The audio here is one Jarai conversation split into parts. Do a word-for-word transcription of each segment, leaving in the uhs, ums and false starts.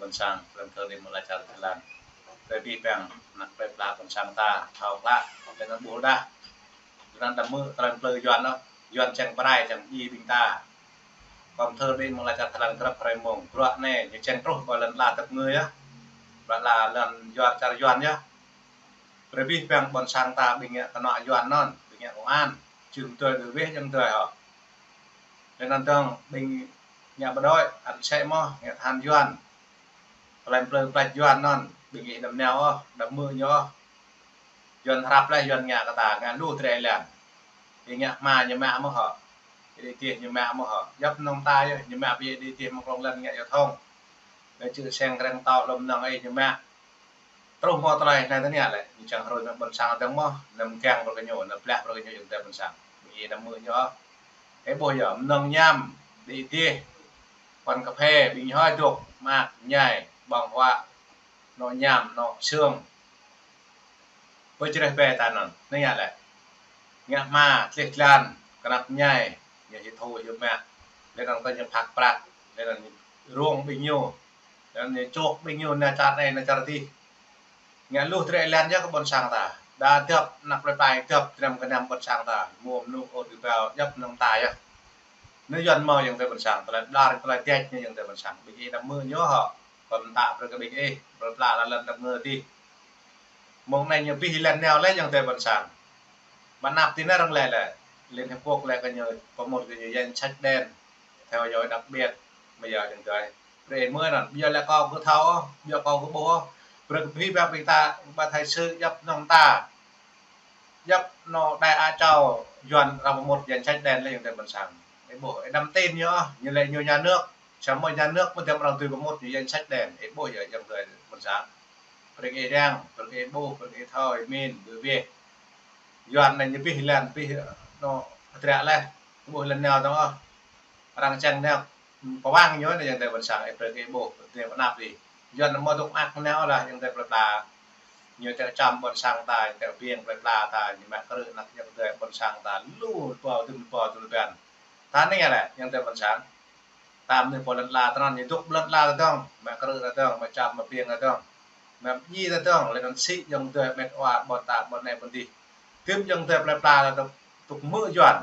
Ƀôn sang, tơlơi thơ đĭ mơ̆ng ala čar Thái Lan. Tơlơi abih bang, ană plơi pla ƀôn sang ta, thâo klă, tơlơi anŭn ƀuh dah. Tơlơi anŭn đăm mơ̆, tơlơi plơi Yuan ôh, Yuan čang prai, čang i ƀing ta. Kâo thơ đĭ mơ̆ng ala čar Thái Lan grăp hrơi mông, bruă anai, ñu čang truh kơ lŏn ala tơp ngơi yơh. Bruă ala lŏn Yuan, čar Yuan yơh. Tơlơi abih bang ƀôn sang ta ƀing ngă kơnuk Yuan anŭn, ƀing ngă công an, čư̆ tui đơ weh jang tui hŏ. Lĕ anŭn dơ̆ng ƀing ngă bộ đội, ăn sĕ mơ̆, ngă tơhan Yuan. Tơlơi plơi pla Yuan anŭn, ƀing ih đăm nao ôh, đăm mơ̆ ñu ôh. Yuan hrăp lĕ Yuan ngă kơ ta, ngă lu drơi lĕ. Ih ngă hma ñu mă mơ̆ hŏ. Ih đĭ tih ñu mă mơ̆ hŏ. Djŏp mơnơ̆ng ta yơh, ñu mă ƀing ih đĭ tih mơ̆ng krong lăn ngă giao thông. Lĕ čư̆ seng reng tâo lŏm mơnơ̆ng ih ñu mă. Truh mơ̆ tơlơi anai tơña lĕ, ñu čang hrơi mơ̆ng ƀôn sang dơ̆ng mơ̆, anăm kiăng brơi kơ ñu, anăm blah brơi kơ ñu jang tui ƀôn sang. Ƀing ih đăm mơ̆ ñu ôh. Ih ƀuh yơh, mơnơ̆ng ñam, đĭ tih, quán cà phê, ƀing ñu hơi dŏ, mă, ñai, ƀơ̆ng huă, anŏ ñam, anŏ sương. Pơ čreh bê ta anŭn, anai ngă lĕ. Ngă hma, tleh tlan, kơnăp ñai, ñu hĭ thâo hĭ mă. Lĕ anŭn kơ ñu phak prăk, lĕ anŭn rông ƀing ñu. Lĕ anŭn ñu čŏk ƀing ñu, anai čar anai, anai čar adih. Ngă lu drơi lĕ yơh kơ ƀôn sang ta. Đa djŏp, ană plơi pla djŏp, tơnăm kơnăm ƀôn sang ta. Mơ̆ mơnŭ ôt gơbao, djŏp mơnơ̆ng ta yơh. Anai Yuan mơ̆ jang tui ƀôn sang, tơlơi blar, tơlơi djai ñu jang tui ƀôn sang. Ƀing ih đăm mơ̆ ñu hŏ. Kâo pơtă brơi kơ ƀing ih, plơi pla lŏn tơp ngơi adih. Mơ̆ng anai ñu abih lŏn nao lĕ jang tui ƀôn sang. Mă anăp tui anai arăng lĕ lĕ. Liên Hiệp Quốc lĕ kơ ñu, pơmŭt kơ ñu danh sách đen. Theo dõi đặc biệt. Mơ̆ yơh jang tui. Brơi mơ̆ anŭn, ƀiă lĕ kâo kơ thâo, ƀiă kâo kơ ƀuh. Brơi kơ abih bang ƀing ta, ƀing ta thâo sĭ djŏp mơnơ̆ng ta. Djŏp anŏ Đại Á châu Yuan arăng pơmŭt danh sách đen lĕ jang tui ƀôn sang. Ih ƀuh, ih đăm tin ñu, ñu lĕ ñu nhà nước. Samơ̆ nhà nước mơ̆ tơm arăng tui pơmŭt ñu danh sách đen. Ih ƀuh yơh jang tui ƀôn sang. Brơi ih răng, brơi ih ƀuh, brơi ih thâo, ih min, brơi ih. Yuan anai ñu abih lŏn, abih anŏ hơdră lĕ. Ƀuh lŏn nao dơ̆ng ôh. Arăng čang nao pơwang ñu anai jang tui ƀôn sang, ih brơi ih ƀuh, tơlơi pơanăp adih. Yuan mơ̆ dŏ mơak nao lah jang tui plơi pla. Ñu tĕ čăm ƀôn sang ta, tĕ ƀing plơi pla ta, ñu mă krư̆ anăp jang tui ƀôn sang ta, lu pô, dŭm pô, dŭm ƀan. Ta anai lĕ, jang tui ƀôn sang. Tam anai pô lŏn ala tơnăn, ñu dŏ lŏn ala tơdơ̆ng, mă krư̆ tơdơ̆ng, mă čăm, mă ƀing tơdơ̆ng. Mă djai tơdơ̆ng, lĕ anŭn sĭ jang tui met wa ƀôn ta, ƀôn anai ƀôn adih. Tơm jang tui plơi pla ta dŏ, dŏ mơ̆ Yuan.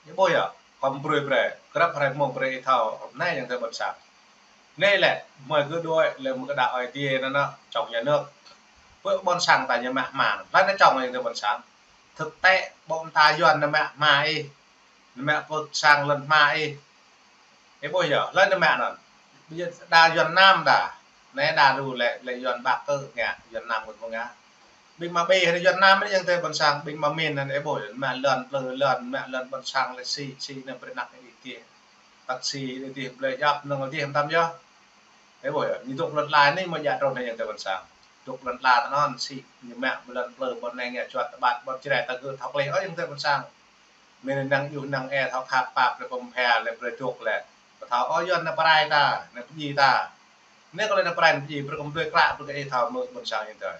Ih ƀuh yơh, kâo brơi brơi, grăp hrơi mông brơi ih thâo, anai jang tui ƀôn sang. Anai lĕ, mơi kơ đuaĭ, lĕ mơi kơ đaŏ Ơi Adai anŭn, anŭn, trong nhà nước. Pơ ƀôn sang ta ñu mă hma, lĕ anŭn trong jang tui ƀôn sang. Thực tế, ƀôn ta Yuan ñu mă hma ih, ñu mă pơ sang lŏn hma ih. Ih ƀuh yơh, lĕ ñu mă anŭn. Ƀu djơ̆ đa Yuan Nam đa. Anai đa lu lĕ, lĕ Yuan Bắc kơ ngă, Yuan Nam kơ ngă. Ƀing mă ƀĕ hơdră Yuan Nam anai jang tui ƀôn sang, ƀing mă min anŭn ih ƀuh, mă lŏn plơi lŏn, mă lŏn ƀôn sang lĕ sĭ, sĭ anŭn brơi anăp đĭ tih. Taxi đĭ tih, blơi djăp, anŭn đĭ tih hăm tam yơh. Ih ƀuh yơh, ñu dŏ lŏn ala anai mơ̆ djă trŭn anai jang tui ƀôn sang. Dŏ lŏn ala tơnăn sĭ, ñu mă lŏn plơi ƀôn anai ngă čuăt tơƀăt, ƀôn Jrai ta gơ̆ thâo klih ôh jang tui ƀôn sang. Mĭn năng djuh năng ê thâo khăp pap lĕ pơm phe lĕ brơi dŏ lĕ. Pơthâo ôh Yuan anŭn pơrai ta, anŭn pơdjai ta. Anai kơ lĕ anŭn pơrai anŭn pơdjai, brơi kơ mơ̆ blơi kră, brơi kơ ih thâo mơ̆ ƀôn sang jang tui.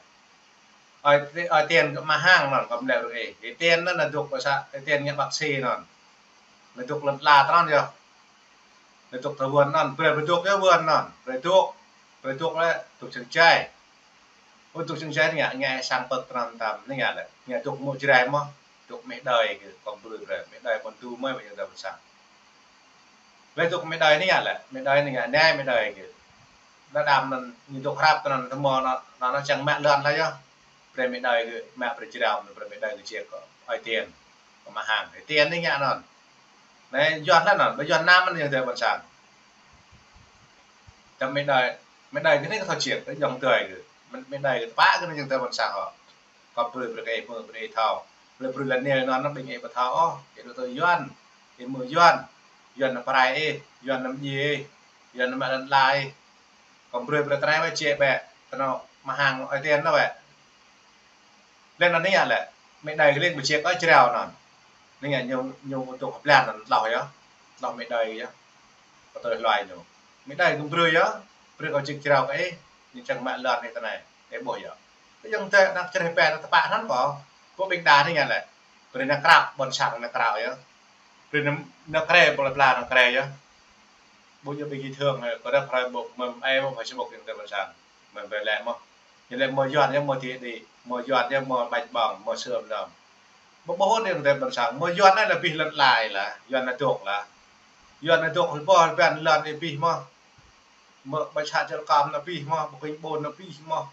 Ơi, Ơi Tiên kơ mă hăng anŭn, kơ mơ̆ lĕ brơi ih. Ơi Tiên anŭn, anŭn dŏ kơ sa, Ơi Tiên ngă bác sĩ anŭn. Anŭn dŏ lŏn ala tơnăn yơh. Anŭn dŏ tơ Yuan anŭn, brơi, brơi dŏ yơh Yuan anŭn. Brơi dŏ, brơi dŏ lĕ, dŏ čang jai. Ơ, dŏ čang jai anai ngă, ngă sang pơ̆k tơnăn tam, anai ngă lĕ. Ngă dŏ mơ̆ Jrai mơ̆, dŏ mĕ đơi kơ, kâo brơi brơi, mĕ đơi ƀôn tu mơi, ƀôn jang tui ƀôn sang. Lĕ dŏ mĕ đơi anai ngă lĕ, mĕ đơi anai ngă, anai mĕ đơi kơ. Đa đam anŭn, ñu dŏ hrăp tơnăn tơmơ̆ anŭn, anŭn, anŭn čang mă lŏn lĕ yơh. Brơi mĕ đơi kơ, mă brơi Jrai, brơi mĕ đơi kơ čiek kơ, Ơi Tiên. Kơ mă hăng, Ơi Tiên anai ngă anŭn. Anai Yuan lĕ anŭn, ƀơi Yuan Nam anŭn jang tui ƀôn sang. Tơm mĕ đơi, mĕ đơi kơ anai kơ thâo čiek, kơ jang tui kơ. Mĕ, mĕ đơi kơ tơpă kơ anai jang tui ƀôn sang hŏ. Kâo brơi brơi kơ ih mơ̆ brơi ih thâo. Lĕ brơi lŏn anai anŭn ƀing ih ƀu thâo ôh, ih dŏ tơ Yuan. Ih mơ̆ Yuan. Yuan anŭn pơrai ih, Yuan anŭn pơdjai ih, Yuan anŭn mă lŏn ala ih. Kâo brơi brơi tơnai wơ̆t čiek ƀĕ, tơnŏ mă hăng Ơi Tiên anŭn wơ̆t. Lĕ anŭn anai ngă lĕ, mĕ đơi kơ lĕ ƀu čiek ôh Jrai anŭn. Anai ngă ñu, ñu dŏ hơblan anŭn tloh yơh. Tloh mĕ đơi yơh. Pơtơi hluai ñu. Mĕ đơi kơ brơi yơh, brơi kâo čiek Jrai kơ ih, ñu čang mă lŏn ih tơnai. Ih ƀuh yơh. Kơ jang tui anăp čreh bê ta tơpă anŭn kơ. Pô ƀing đa anai ngă lĕ. Brơi anŭn krăp, ƀôn sang anŭn krăp yơh. Brơi anŭn, anŭn krê, plơi pla anŭn krê yơh. Ƀu djơ̆ ƀing gih thơng, ơ, kơ rơ̆p hrơi ƀôk, mơ̆ng ai mơ̆ng phải sơbŏk yang tơ ƀôn sang. Mơ̆ng ƀơi lĕ mơ̆. Ñu lĕ mơ̆ Yuan, ñu mơ̆ Ti Đi, mơ̆ Yuan, ñu mơ̆ Bach Bang, mơ̆ Sơm Nơm. Ƀu ƀuh yang tơ ƀôn sang. Mơ̆ Yuan anai lĕ abih lŏn tơlơi lah. Yuan anai dŏ lah. Yuan anai dŏ hơbŏ hơbăn lŏn abih mơ̆. Mơ̆ ƀơi xã Čư̆ Kam anai abih mơ̆, ƀơi Kinh Bôn anai abih mơ̆.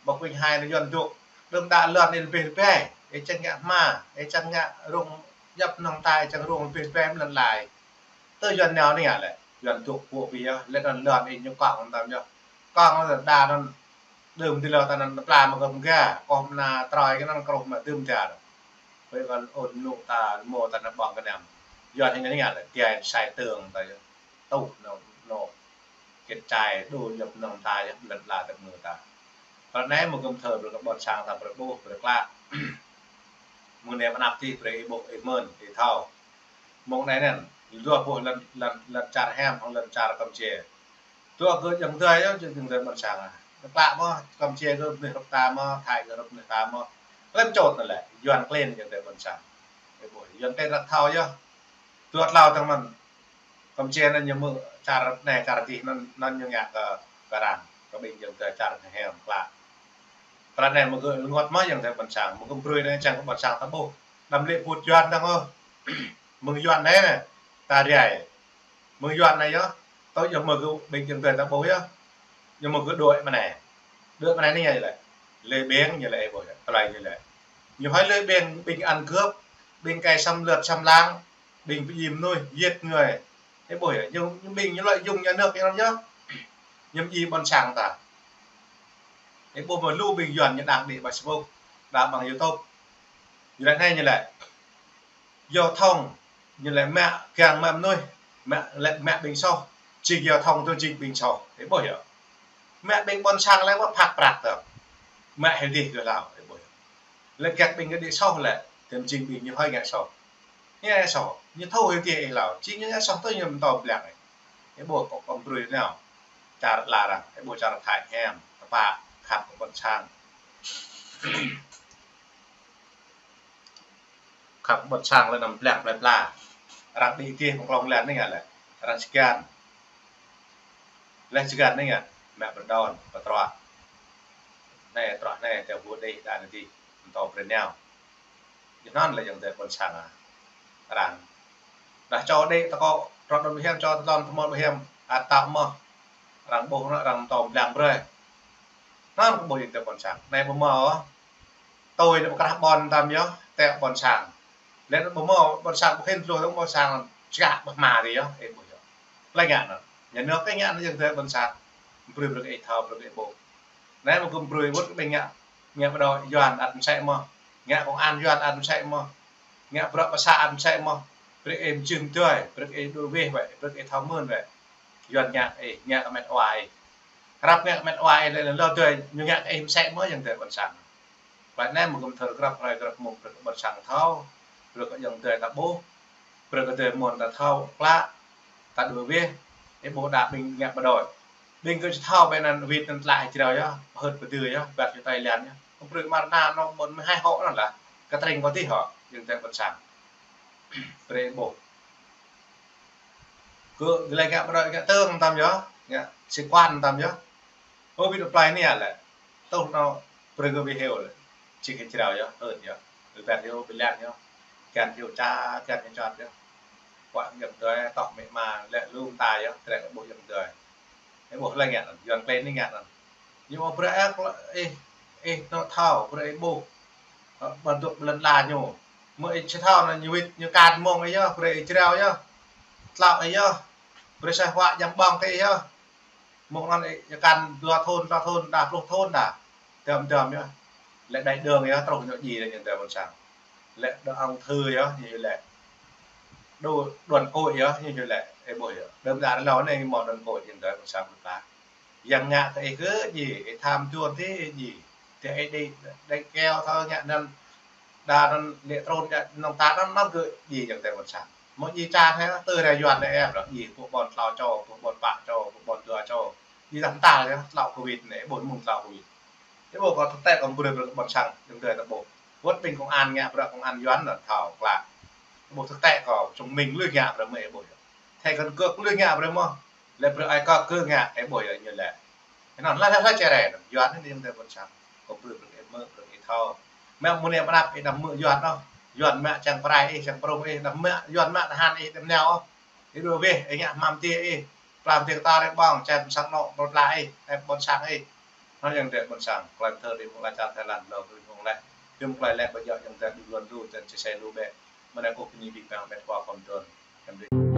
Ƀơi Kinh Hai anai Yuan dŏ. Đơ̆m đă lŏn ih lĕ abih lĕ ƀai. Ih čang ngă hma, ih čang ngă rông djŏp nong tai, ih čang rông abih lĕ ƀai lŏn tơlơi. Tơ Yuan nao anai ngă lĕ. Yuan dŏ pô abih yơh, lĕ anŭn lŏn ih ñu kông tăm yơh. Kông anŭn đa anŭn đơ̆m ti lŏn ta anŭn pla mơ̆ gơ̆m ga, kơh mơna trơi kơ anŭn kơruh mă đơ̆m ti anŭn. Ƀơi kơ ôn nŭ ta, mơ̆ ta anŭn ƀơ̆ng kơ anăm. Yuan hing anai ngă lĕ, tiai sai tơ̆ng ta yơh. Tŭ nô, nô. Kĕt čai, đu djŏp nong ta yơh, lŏn tơlơi tơ̆ mơ̆ ta. Pơ anai mơ̆ gơ̆m thơ brơi kơ ƀôn sang ta brơi ƀuh, brơi klă. Mơ̆ng anai mơnăp tih brơi ih ƀuh, ih mơ̆n, ih thâo. Mơ̆ng anai anŭn, dua boh lŏn, lŏn, lŏn čar hiam, hăng lŏn čar Kampuchia. Dua gơ̆ yang tơdơi yơh, yang tơdơi ƀôn sang ah. Klă mơ̆, Kampuchia gơ̆ mơnuih hrup ta mơ̆, Thai gơ̆ hrup mơnuih ta mơ̆. Klem čôt anŭn lĕ, Yuan klin yang tơdơi ƀôn sang. Ih ƀuh, Yuan klin răk thâo yơh. Dua tlâo tơ̆ng anŭn. Kampuchia anŭn ñu mơ̆ čar anai čar adih anŭn, anŭn ñu ngă kơ, kơ arăng. Kơ ƀing yang tơdơi čar hiam klă. Pơ anai mơ̆ gơ̆ rơngot mơ̆ yang tơdơi ƀôn sang, mơ̆ gơ̆m brơi anai čang kơ ƀôn sang ta ƀuh. Đăm lĕ put Yuan tơ̆ng ôh. Mơ̆ng Yuan anai anai, ta rai. Mơ̆ng Yuan anai yơh, tơl yơh mơ̆ gơ̆ ƀing yang tơdơi ta ƀuh yơh. Yơh mơ̆ gơ̆ đuaĭ mơ̆ anai. Đuaĭ mơ̆ anai anai ñu lĕ. Lơi ƀing ñu lĕ ih ƀuh yơh, tơlơi ñu lĕ. Ñu hơi lơi ƀing, ƀing ăn cướp, ƀing kẻ xâm lược xâm lăng, ƀing pơdjai mơnuih, giết người. Ih ƀuh yơh, ñu, ñu ƀing ñu lợi dụng nhà nước ñu anŭn yơh. Ñu pơdjai ƀôn sang ta. Ih ƀuh mơ̆ lu ƀing Yuan ñu đăng đĭ ƀơi Facebook, đăng ƀơi YouTube. Ñu lĕ anai ñu lĕ. Giao thông, ñu lĕ mă kiăng mă mơnuih, mă lĕ mă ƀing soh, jing giao thông tơl jing ƀing soh, ih ƀuh yơh. Mă ƀing ƀôn sang lĕ wơ̆t phak prăk tơ̆. Mă hơdih gơ̆ hlâo, ih ƀuh yơh. Lĕ kiăng ƀing gơ̆ đĭ soh lĕ, tơl jing ƀing ñu hơi ngă soh. Ngă soh, ñu thâo hơdih ih hlâo, jing ñu ngă soh tơl ñu mơ̆n tơl blang ih. Ih ƀuh kơ kơ̆m brơi nao. Čar lŏn arăng, ih ƀuh čar Thai hiam, tơpă, khăp kơ ƀôn sang. Khăp ƀôn sang lĕ anăm blang plơi pla. Arăng đĭ tih mơ̆ng klŏng lĕ anai ngă lĕ. Arăng čơgan. Lĕ čơgan anai ngă. Mă pơđon, pơtrŏ. Anai trŏ anai, tơl ƀu đĭ đa anai tih. Mơ̆n tơl brơi nao. Yơh anŭn lĕ yang tơdơi ƀôn sang ah. Arăng. Đah čô đĭ tơkŏ, trŏ đơ̆m ƀơi hiam, čô tơlŏn tơmơ̆l ƀơi hiam. Ăt tơ̆ mơ̆. Arăng ƀuh anŭn, arăng mơ̆n tơl blang brơi. Anŭn kơ ƀuh yang tơdơi ƀôn sang. Anai ƀu mơ̆. Tui anai pơkrah ƀôn tăm yơh, tĕ ƀôn sang. Lĕ ƀu mơ̆ ƀôn sang ƀu khĭn tơluh tơ̆ng ƀôn sang čơkă ƀơh hma dih yơh, ih ƀuh yơh. Plơi ngă anŭn. Nhà nước ih ngă anŭn yang tơdơi ƀôn sang. Brơi brơi kơ ih thâo, brơi kơ ih ƀuh. Anai mơ̆ gơ̆m brơi wơ̆t kơ ƀing ngă, ngă pơđŏ Yuan ăt mơsĕ mơ̆. Ngă công an Yuan ăt mơsĕ mơ̆. Ngă bruă pơsă ăt mơsĕ mơ̆. Brơi ih mơjưh mơdơi, brơi ih đuaĭ weh wĕ, brơi ih thâo mơ̆n wĕ. Yuan ngă ih, ngă kơ met wa ih. Răp ngă kơ met wa ih lĕ lŏn tơdơi, ñu ngă kơ ih mơsĕ mơ̆ yang tơdơi ƀôn sang. Pơ anai mơ̆ gơ̆m thơ grăp hrơi grăp mông brơi kơ ƀôn sang thâo, brơi kơ yang tơdơi ta ƀuh, brơi kơ tơdơi mơ̆n ta thâo, klă, ta đuaĭ weh, ih ƀuh đa ƀing ngă pơđŏ. Ƀing gơ̆ či thâo ƀơi anŭn wĭt anŭn tlaih jrao yơh, pơhơt pơdư yơh, ƀăt yơh Thái Lan yơh. Brơi mơ̆ anŭn anŭn ƀôn mơ̆ hai hŏ anŭn lah, kơtring kơ tih hŏ, yang tơdơi ƀôn sang. Brơi ƀuh. Gơ̆, gơ̆ lĕ ngă pơđŏ ngă tơ̆ng tăm yơh, ngă sĩ quan tăm yơh. Ơ, wĭt plơi anai lĕ. Tơl anŭn brơi gơ̆ wĭt hyu lĕ. Čih kơ jrao yơh, hơt yơh. Ƀing ƀĕn hyu, ƀing lĕ yơh. Kiăng hyu ča, kiăng hyu čot yơh. Wă yang tơdơi tŏ mĕ ma lĕ lŏm ta yơh, trĕ kơ ƀuh yang tơdơi. Ih ƀuh lĕ ngă anŭn, Yuan klin anai ngă anŭn. Ñu mơ̆ brơi ih, ih, ih anŭn thâo, brơi ih ƀuh. Ơ, ƀơ̆n dŏ ƀơi lŏn tơlơi ñu. Mơ̆ ih či thâo anŭn ñu wĭt, ñu kăn mơ̆ng ih yơh, brơi ih jrao yơh. Tlŏ ih yơh. Brơi sai huă jăm ƀơ̆ng kơ ih yơh. Mơ̆ng anŭn ih, ñu kăn dua thŭn, tlâo thŭn, đa pluh thŭn đa. Dơ̆m dơ̆m yơh. Lĕ đại đường yơh, truh ñu djai lĕ yang tơdơi ƀôn sang. Lĕ đảng ung thư yơh, ñu lĕ. Đu đoàn kết yơh, ñu lĕ. Ih ƀuh yơh. Đơ̆m đă lŏn anai mơ̆ đoàn kết yang tơdơi ƀôn sang ƀu ta. Yang ngă kơ ih kơ djai, ih tham juôn tih djai. Tih ih đĭ, đĭ keo thâo ngă anŭn, đa anŭn lĕ trŭn đa anŭn ta anŭn anŭn kơ djai yang tơdơi ƀôn sang. Mơ̆ djai ča thâo, tơ rai Yuan anai ih ƀuh, djai pơ ƀôn tlâo čô, pơ ƀôn pă čô, pơ ƀôn dua čô. Djai tah mơta yơh, tlâo Covid anai, ƀôn mơ̆ng tlâo Covid. Ih ƀuh kơ thực tế kơ brơi brơi ƀôn sang, yang tơdơi ta ƀuh. Wơ̆t ƀing công an ngă bruă công an Yuan anŭn thâo klă. Ih ƀuh thực tế kơ, chứng minh lui ngă brơi mơ̆ ih ƀuh yơh. Thẻ căn cước lui ngă brơi mơ̆. Lĕ brơi ai kơ kơ ngă, ih ƀuh yơh ñu lĕ. Ih anŭn lĕ lĕ lĕ čơrĕ anŭn. Yuan anai ñu tơ ƀôn sang. Kơ brơi brơi ih mơ̆, brơi ih thâo. Mă mơnuih mơnăp ih đăm mơ̆ Yuan ôh. Yuan mă čang prai ih, čang prung ih, đăm mơ̆ Yuan mă tơhan ih, đăm nao ôh. Ih đuaĭ wĕh, ih ngă hmam tih ih. Plam tih kơtor ih ƀơ̆ng, čai ƀôn sang anŏ, ƀôn pla ih, ih ƀôn sang ih. Anŭn yơh dêh ƀôn sang, klei thơ đi mơ̆ng lăi čar Thái Lan, lŏ kơ mơ̆ng lĕ. Hiư̆m klei lĕ ƀu djơ̆ yơh dêh đu luăn lu, dêh čih sai lu bĕ. Mơ̆ anai kơ bơni abih bang met wa khŏm tơl.